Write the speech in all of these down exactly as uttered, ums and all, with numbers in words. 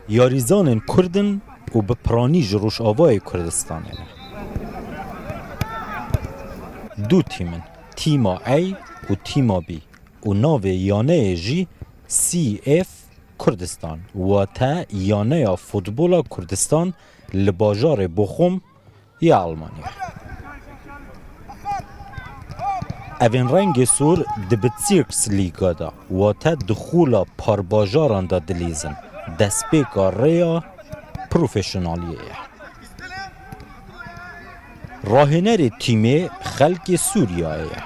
Yarîzanên Kurd in û bi piranî ji Rojavayê Kurdistanê ne. Du tîm in, tîma A û tîma B û navê yaneyê jî C F Kurdistan, wate Yaneya Futbola Kurdistan li bajarê Bochum ya Almanya. Evên rengê sor di Bezirksliga de, wate di xula parbajaran de dilîzin. Destpêka rêya profesyoneliyê ye. Rahênerê tîmê xelkê Sûriyeyê ye.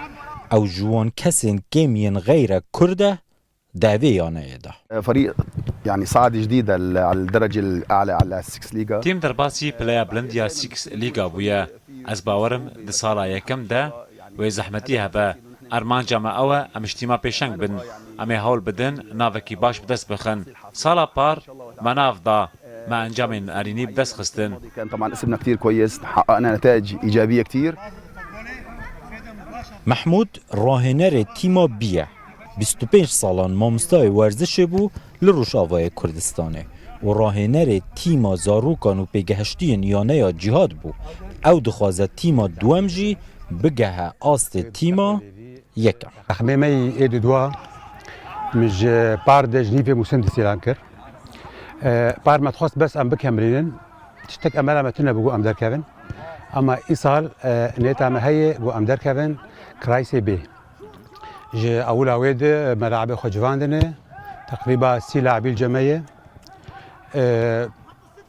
Ew ji wan kesên kêm yên xeyre Kurd e di vê yaneyê de. فريق يعني صعد جديد على الدرجة الأعلى على السكس ليغا. Tîm derbasî pileya bilind ya Six Liga bûye. Ez bawerim di sala yekem de wê zehmetî hebe. Armanca me ew e, em ji tîma pêşeng bin. Em ê hewl bidin navekî baş bi dest bixin. Sala par me nav da, me encamên erînî bi dest xistin. كان طبعًا اسمنا كتير كويس، حققنا نتائج إيجابية كتير. Mehmûd rahênerê tîma B ye. Bîst û pênc salan mamostayê werzişê bû li Rojavayê Kurdistanê û rahênerê tîma zarokan û pêgehiştiyên Yaneya Cîhad bû. Ew dixwaze tîma duwem jî bigehe astê tîma yekem. Zexmê me yê êdî dua min ji par de ji nîvê Mûsin destîlan kir. E, par me dixwest bes em bikemrînin. Tiştek emela me tune bû ku em derkevin. Ama îsal, e, nêta me heye ku em derkevin Kreisê B. Ji ewila wê de me laibê xwe civandine. Teqrîba sî laibî li cem me ye. E,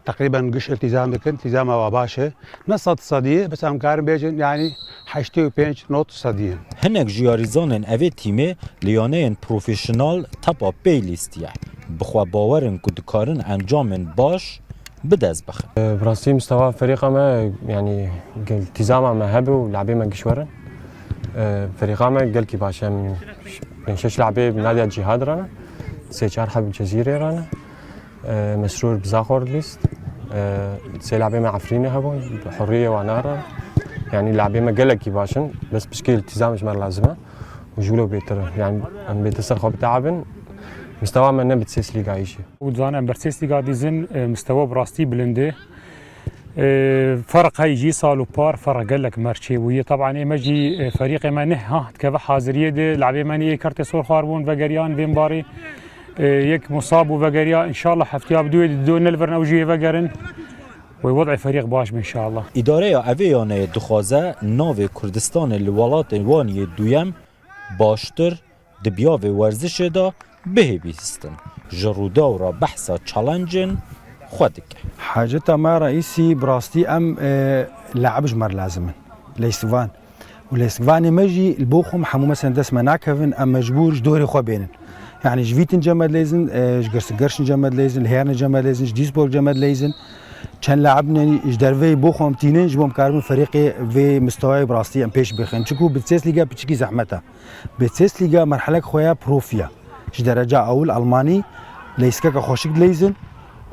Teqrîben giş îltîzam dikin, îltîzama wa baş e. Ne sed sedî ye, bes em karin bêjin, yanî heştê û pênc nod sedî ye. Hinek ji yarîzanên evê tîmê li yaneyên profesyonel tepa pêlîst ye. Bi xwe bawer in ku dikarin encamên baş bi dest bixin. Bi rastî mistewa ferîqa me, yanî gel îltîzama me hebe û labê me giş werin. Ferîqa me gelkî baş e. Em pênc şeş labê Nadiya Cîhad re ne, sê çar heb Cezîrê re ne. E, Mesrûr bi Zaxor lîst. E, sê labê me Efrînê hebûn, bi Hurriyê wana re. Yanî labê me gelekî baş in. Bes pişkî îltîzam ji me re lazim e. Û ji wilo bêtir. Yanî em bêtir ser xwe biteabin. Mistewa me ne bi sês lîgayî jî. Û dizane em ber sês lîga dîzin, e, mistewa bi rastî bilind e. E, ferq hey jî sal û par ferq gelek merçê bûye. Taban ê me jî, e, ferîqê me neh ha dikeve haziriyê de, labê me nê yê kertê sor xwar bûn, vegeriyan vên barê. E, yek musab û vegeriya, înşallah heftiya bi duê di do nelvirin ew jî yê vegerin. Wê wed'ê ferîq baş be înşallah. Îdareya evê yaneyê dixwaze navê Kurdistanê li welatê wan yê duyem baştir di biyavê werzişê de bihê bihîstin. Ji Rûdaw re behsa challenge-ên xwe dike. Haceta me reîsî bi rastî em, e, laib ji me re lazim in. Leysivan. Û lêsgvanê me jî li bo xwe hemû, mesela dest me nakevin, em mecbûr ji dorê xwe bênin. Yanî ji Vîtin cem me dileyzin, e, ji Gerşin cem me dileyzin, li Hêrnê cem me dileyzin, ji Duisburg cem me dileyzin. Çend laib ne ji derveyî bo xwe em tînin, ji bo em karibin ferîqê vê mistewayê bi rastî em pêş bixin. Çiku bi sês lîga piçikî zehmet e. Bezirksliga merhelek xwe ya profiya. Ji dereca ewil Almanî leyskeke xweşik dileyzin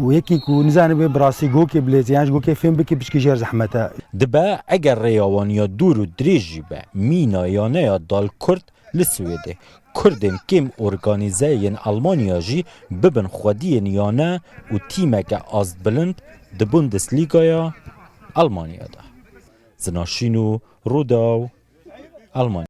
û yekî ku nizanibe bi rastî gokê bileyze yan ji gokê fêm bike pişkî jêr zehmet e. Dibe eger rêya wan ya dûr û dirêj jî be, mîna yaneya dal Kurd li Swêdê. Kurdên kêm organîze yên Almanya jî bibin xwediyên yane û tîmeke astbilind di Bundesligaya Almanya de. Zinaşîn û Rûdaw, Almanya.